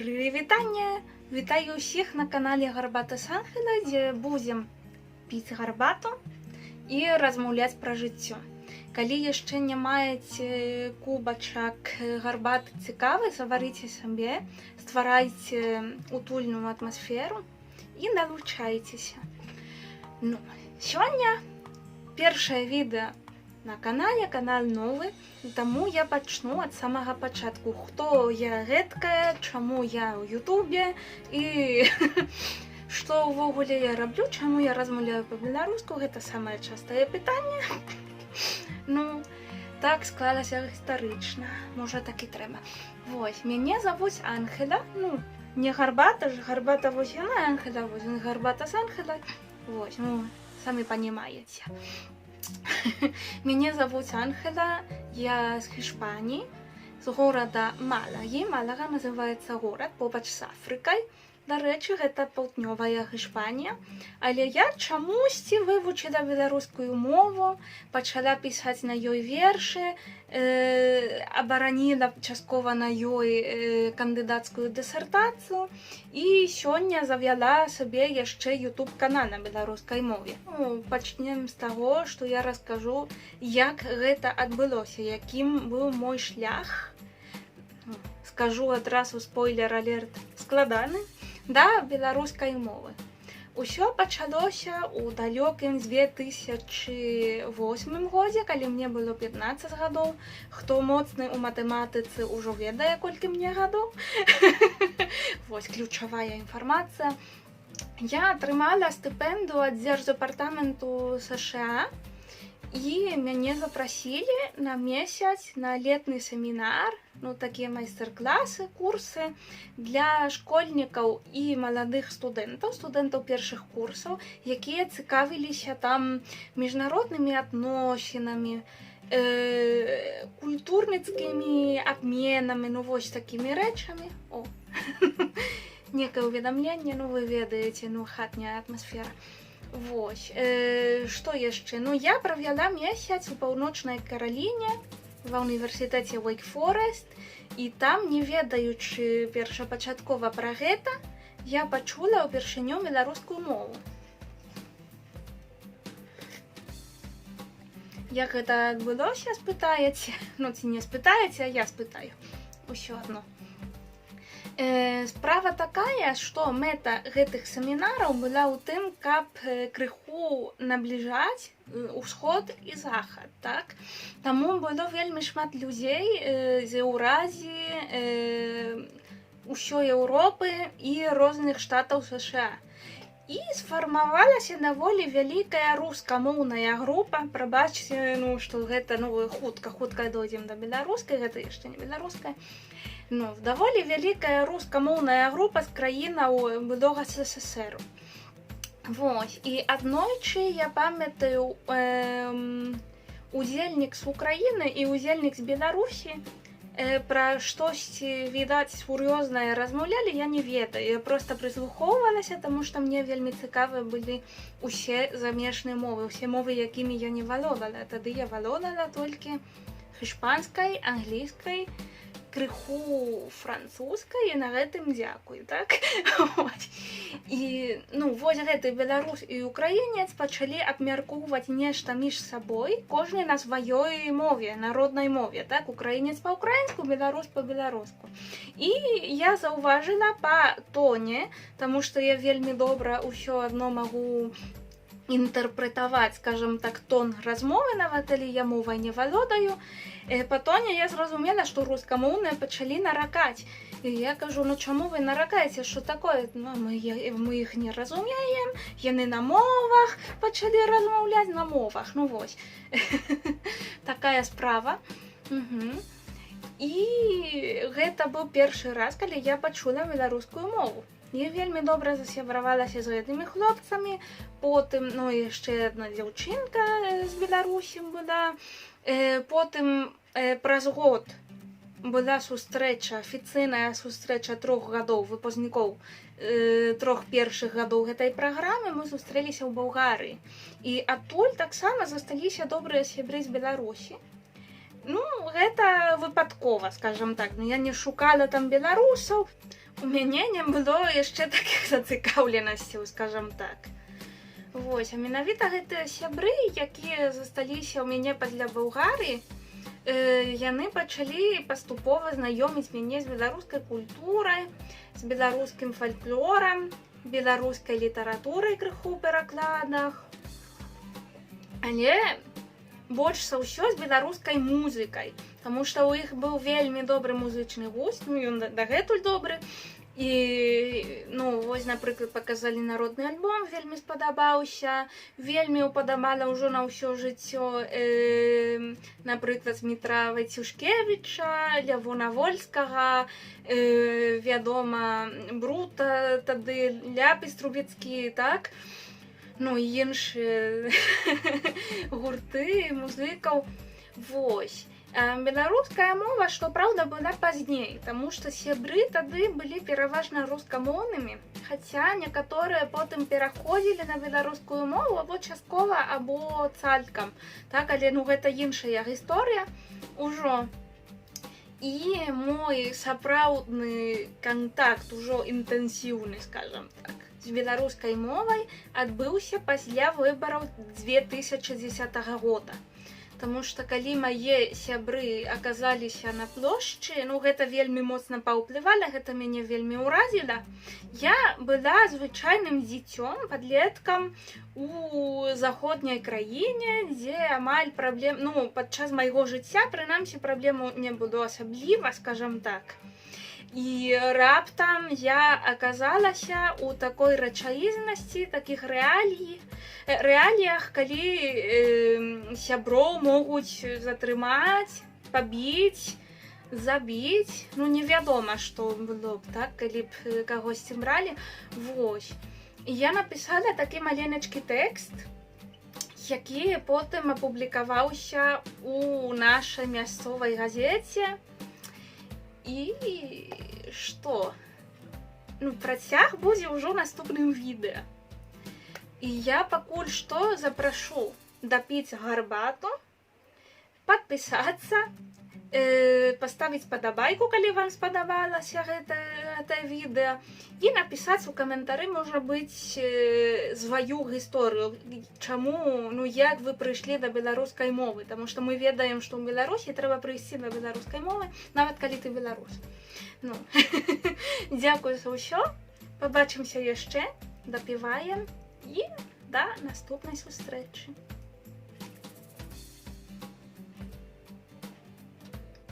Прывітанне! Вітаю ўсіх на канале Гарбата з Анхела, дзе будзем піць гарбату і размаўляць пра жыццё. Калі яшчэ не маеце кубачак гарбаты ці кавы, заварыце сабе, стварайце утульную атмасферу і далучайцеся. Ну, сёння першае відэа на канале, канал новы, таму я пачну ад самага пачатку. Хто я гэткая, чаму я ў Ютубе і што ўвогуле я раблю, чаму я размаўляю па-беларуску, гэта самае частае пытанне. Ну, так склалася гістарычна, можа, так і трэба. Вось, мяне завуць Анхела, ну, не Гарбата ж, Гарбата вось яна, Анхела вось, Гарбата з Анхела, вось, ну, самі понимаете. Мяне завуць Анхела, я з Іспаніі, з горада Малагі. Малага называецца горад побач з Афрыкай. Дарэчы, гэта паўднёвая Іспанія. Але я чамусьці вывучыла беларускую мову, пачала пісаць на ёй вершы, абараніла часткова на ёй кандыдацкую дысертацыю і сёння завяла сабе яшчэ YouTube канал на беларускай мове. Ну, пачнем з таго, што я раскажу, як гэта адбылося, якім быў мой шлях. Ну, скажу адразу, спойлер алерт, складаны да беларускай мовы. Усё пачалося ў далёкім 2008 годзе, калі мне было 15 гадоў. Хто моцны ў матэматыцы, ўжо ведае, колькі мне гадоў. Вось ключавая інфармацыя. Я атрымала стыпендыю ад Дзярждэпартаменту США, і мяне запрасілі на месяц на летні семінар, ну, такія майстар-класы, курсы для школьнікаў і маладых студэнтаў, студэнтаў першых курсаў, якія цікавіліся там міжнароднымі адносінамі, культурніцкімі абменамі, ну, вось такімі рэчамі. О, некае ўведамленне, ну, вы ведаеце, ну, хатняя атмасфера. Вось, што яшчэ? Ну, я правяла месяц у Паўночнай Караліне ва універсітэце Wake Forest, і там, не ведаючы першапачаткова пра гэта, я пачула ўпершыню беларускую мову. Як гэта адбылося, спытаеце? Ну, ці не спытаеце, а я спытаю. Усё адно. Справа такая, што мэта гэтых семінараў была ў тым, каб крыху набліжаць усход і захад, так? Таму было вельмі шмат людзей з Еўразіі, ўсёй Еўропы і розных штатаў США. І сфармавалася даволі вялікая рускамоўная група. Прабачце, ну, што гэта, ну, хутка, хутка дойдзем да беларускай, гэта яшчэ не беларуская. Ну, даволі вялікая рускамоўная група з краінаў былога СССР. Вось. І аднойчы, я памятаю, удзельнік з Украіны і удзельнік з Беларусі пра штосьці, відаць, сур'ёзнае размаўлялі, я не ведаю. Я проста прыслухоўвалася, таму што мне вельмі цікавы былі усе замежныя мовы, усе мовы, якімі я не валодала. Тады я валодала толькі іспанскай, англійскай, крыху французскай, і на гэтым дзякуй, так? Вось. І, ну, вось гэты беларус і украінец пачалі абмяркоўваць нешта між сабой, кожны на сваёй мове, на роднай мове, так? Украінец па-украінску, беларус па-беларуску. І я заўважыла па тоне, таму што я вельмі добра ўсё адно магу інтэрпрэтаваць, скажем так, тон размовы, нават калі я мовай не валодаю. Па тоне я зразумела, што рускамоўныя пачалі наракаць. І я кажу: «Ну, чаму вы наракаеце, што такое?» «Ну, мы іх не разумеем, яны на мовах пачалі размаўляць, на мовах». Ну вось. Такая справа. Угу. І гэта быў першы раз, калі я пачула беларускую мову. Я вельмі добра засябравалася з гэтымі хлопцамі. Потым, ну, яшчэ адна дзяўчынка з Беларусі была. Потым праз год была сустрэча, афіцыйная сустрэча 3 гадоў выпускнікоў трох першых гадоў гэтай праграмы, мы сустрэліся ў Балгарыі. І адтуль таксама засталіся добрыя сябры з Беларусі. Ну, гэта выпадкова, скажем так. Ну, я не шукала там беларусаў. У мяне не было яшчэ такіх зацікаўленасцяў, скажам так. Вось, а менавіта гэтыя сябры, якія засталіся ў мяне пасля Балгарыі, яны пачалі паступова знаёміць мяне з беларускай культурай, з беларускім фальклорам, беларускай літаратурай крыху ў перакладах. Але больш за ўсё з беларускай музыкай, таму што ў іх быў вельмі добры музычны густ, ну, ён дагэтуль добры. І, ну, вось, напрыклад, паказалі народны альбом, вельмі спадабаўся, вельмі ўпадабала ўжо на ўсё жыццё, напрыклад, Змітра Вайцюшкевіча, Лявона Вольскага, вядома, Брута, тады Ляпіс Трубецкі, так? Ну, і іншыя гурты, музыкаў. Вось. Беларуская мова, што праўда, была пазней, таму што сябры тады былі пераважна рускамоўнымі, хаця некаторыя потым пераходзілі на беларускую мову або часткова, або цалкам. Так, але, ну, гэта іншая гісторыя ўжо. І мой сапраўдны кантакт ужо інтэнсіўны, скажам так, з беларускай мовай адбыўся пасля выбараў 2010 года. Таму што калі мае сябры аказаліся на плошчы, ну, гэта вельмі моцна паўплывала, гэта мяне вельмі ўразіла. Я была звычайным дзіцём, падлеткам у заходняй краіне, дзе амаль праблем, ну, падчас майго жыцця, прынамсі, праблему не было асабліва, скажам так. І раптам я аказалася ў такой рэчаіснасці, такіх рэаліях, калі сяброў могуць затрымаць, пабіць, забіць. Ну, невядома, што было б, так, калі б кагосьці бралі. Вось. І я напісала такі маленечкі тэкст, які потым апублікаваўся у нашай мясцовай газеце. І што? Ну, працяг будзе ўжо ў наступным відэа. І я пакуль што запрашу дапіць гарбату, падпісацца, паставіць падабайку, калі вам спадабалася гэта відэа, і напісаць у каментары, можа быць, сваю гісторыю, чаму, ну, як вы прыйшлі да беларускай мовы, таму што мы ведаем, што ў Беларусі трэба прыйсці да беларускай мовы, нават калі ты беларус. Ну, дзякую за ўсё, пабачымся яшчэ, дапіваем і да наступнай сустрэчы.